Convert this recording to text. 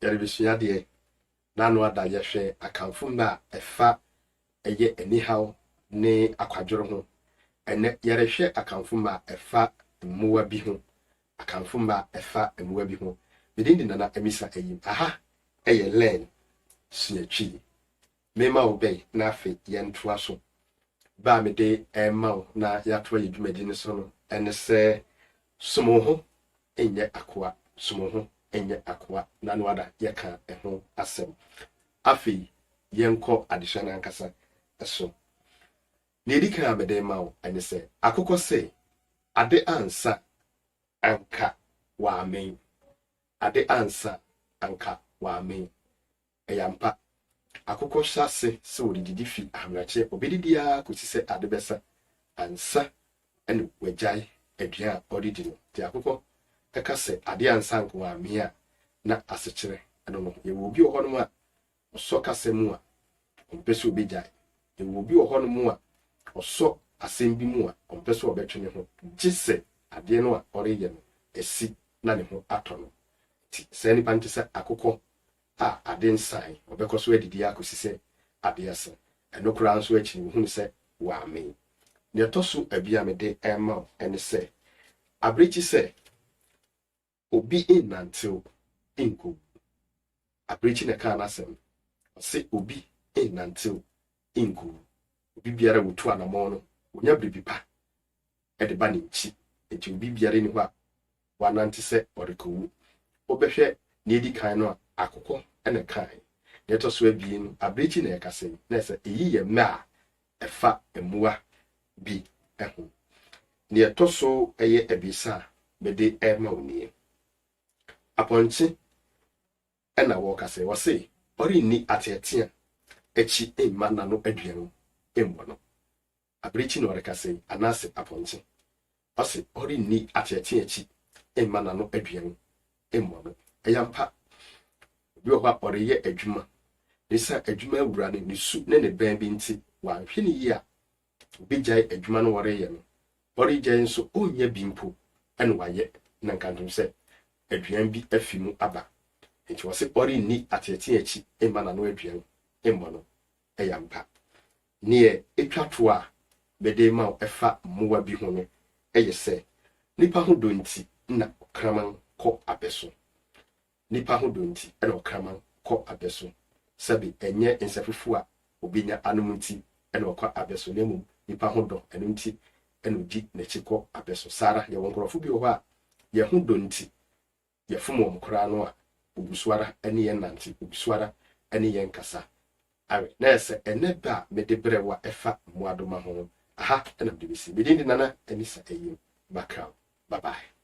Yɛrebɛsua adeɛ na ano ada yɛhwɛ Akanfo mma a ɛfa ɛyɛ anihaw ne akwadworɔ ho. Ɛnnɛ yɛrehwɛ Akanfo mma a ɛfa mmoa bi ho. Akanfo mma a ɛfa mmoa bi ho. Me din de Nana Amisa Ayim. Aha ɛyɛ Learn Sua Twi. Mema wo bɛn na afei yɛntoa so. Ba a mede rema wo na yɛatoa yɛn dwumadi no so no ɛne sɛ som wo ho nyɛ akoa, som wo ho nyɛ akoa na no ada yɛka ɛho asɛm. Afei yɛnkɔ adesua no ankasa so. Nea edi kan a mede rema wo ne sɛ akokɔ se ade ansa anka wɔamen. Ade ansa anka wɔamen. Ɛyɛ ampa. Akokɔ hyɛ ase sɛ ɔredidi fi ahemadakye. Ɔbɛdidi ara kɔsi sɛ ade bɛsa ansa na wagyae aduan a ɔredi no. Nti akokɔ ka sɛ ade ansa anka wɔamen a, na asekyerɛ no no. Yɛwɔ obi wɔ hɔnom a ɔsɔ kasa mu a, ɔmpɛ sɛ obegyae. Yɛwɔ obi wɔ hɔnom a ɔsɔ asɛm bi mu a, ɔmpɛ sɛ ɔbɛtwe ne ho gye sɛ adeɛ no a ɔreyɛ no asi na ne ho atɔ no. Nti saa nipa no te sɛ akokɔ a ade nsae, ɔbɛkɔ so adidi ara kɔsi sɛ ade asa. Ɛno koraa nso akyi no, wohunu sɛ wammee. Nea ɛtɔ so abien a mede rema wo ne sɛ, abirekyi sɛ obi nnantew nkowu. Abirekyi na ɛkaa n'asɛm. Ɔse obi nnantew nkowu. Obi biara a otu anammɔn no, onya biribi pa de ba ne nkyi. Enti obi biara nni hɔ a wanante sɛ ɔrekowu. Wobɛhwɛ nea edi kan no a, akokɔ na ɛkae. Nea ɛtɔ so abien no, abirekyi na ɛkasa yi. Na ɛsɛ eyi yɛ mmɛ a ɛfa mmoa bi ho. Nea ɛtɔ so ɛyɛ abiɛsa a mede rema wo nie. Apɔnkye na wɔrekasa yi, wɔse ɔrenni ateatea akyi mma n'ano aduan mmɔ no. Abirekyi na ɔrekasa yi, anaase apɔnkye? Ɔse ɔrenni ateatea akyi mma n'ano aduan mmɔ no. Ɛyɛ ampa. Obi wɔ hɔ a ɔreyɛ adwuma, na esiane adwuma wura no ne su ne ne bɛn bi nti, wanhwɛ no yie a, obegyae adwuma no ɔreyɛ no. Ɔregyae nso, ɔnnya bi mpo na wayɛ, na nkantom sɛ aduan bi afi mu aba. Enti ɔse ɔrenni ateatea akyi mma n'ano aduan mmɔ no. Ɛyɛ ampa. Nea etwa to a mede rema wo ɛfa mmoa bi ho no yɛ sɛ, nnipa ho dɔ nti na ɔkraman kɔ abɛ so. Nnipa ho dɔ nti na ɔkraman kɔ abɛ so. Sɛbe ɛnyɛ nsafufuo a obenya anom nti na ɔkɔ abɛ so, na mmom nnipa ho dɔ, ɛno nti na odi n'akyi kɔ abɛ so. Saa ara, yɛwɔ nkurɔfo bi wɔ hɔ a, yɛn ho dɔ nti, yɛfom wɔn koraa no a, wogu so ara ne yɛn nante, wogu so ara ne yɛn kasa. Awe, na ɛyɛ sɛ ɛnnɛ da a mede brɛ wo a ɛfa mmoadoma ho no, aha na mede besi. Me din de Nana Anisa Ayim Makraw. Bye bye.